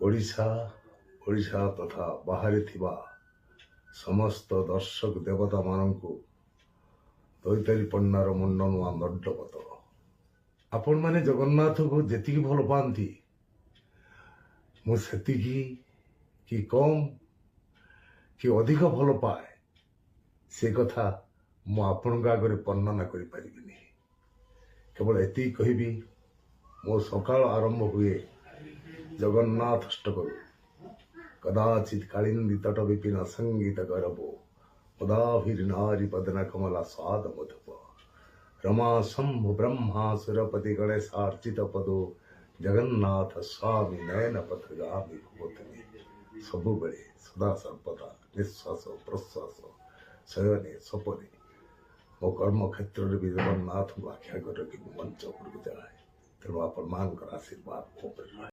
ଓଡ଼ିଶା, ଓଡ଼ିଶା ତଥା ବାହାରେ ଥିବା ସମସ୍ତ ଦର୍ଶକ ଦେବତାମାନଙ୍କୁ ଦୈତାରୀ ପଣ୍ଡାର ମୁଣ୍ଡ ନୂଆ ଦଣ୍ଡବତ। ଆପଣମାନେ ଜଗନ୍ନାଥକୁ ଯେତିକି ଭଲ ପାଆନ୍ତି, ମୁଁ ସେତିକି କି କମ୍ କି ଅଧିକ ଭଲ ପାଏ, ସେ କଥା ମୁଁ ଆପଣଙ୍କ ଆଗରେ ବର୍ଣ୍ଣନା କରିପାରିବିନି। କେବଳ ଏତିକି କହିବି, ମୋ ସକାଳ ଆରମ୍ଭ ହୁଏ ଜଗନ୍ନାଥ ଅଷ୍ଟକରୁ। କଦାଚିତ କାଳିନ୍ଦୀ ତଟ ବିପିନ ସଙ୍ଗୀତ ଗରବ ପଦାଭିର୍ନାରୀ ପଦନ କମଲା ସ୍ୱାଦ ମଧୁପ ରମା ଶମ୍ଭୁ ବ୍ରହ୍ମା ସୁରପତି ଗଣେଶାର୍ଚିତ ପଦୋ ଜଗନ୍ନାଥ ସ୍ୱାମୀ ନୟନ ପଥଗାମୀ ଭବତୁମେ। ସବୁବେଳେ, ସଦା ସର୍ବଦା, ନିଶ୍ୱାସ ପ୍ରଶ୍ୱାସ, ଶୟନେ ସପନେ, ମୋ କର୍ମକ୍ଷେତ୍ରରେ ବି ଜଗନ୍ନାଥଙ୍କୁ ଆଖି ଆଗରେ ରଖି ମୁଁ ମଞ୍ଚ ଉପରକୁ ଯାଏ। ତେଣୁ ଆପଣମାନଙ୍କର ଆଶୀର୍ବାଦ ମୋ ଉପରେ ରହେ।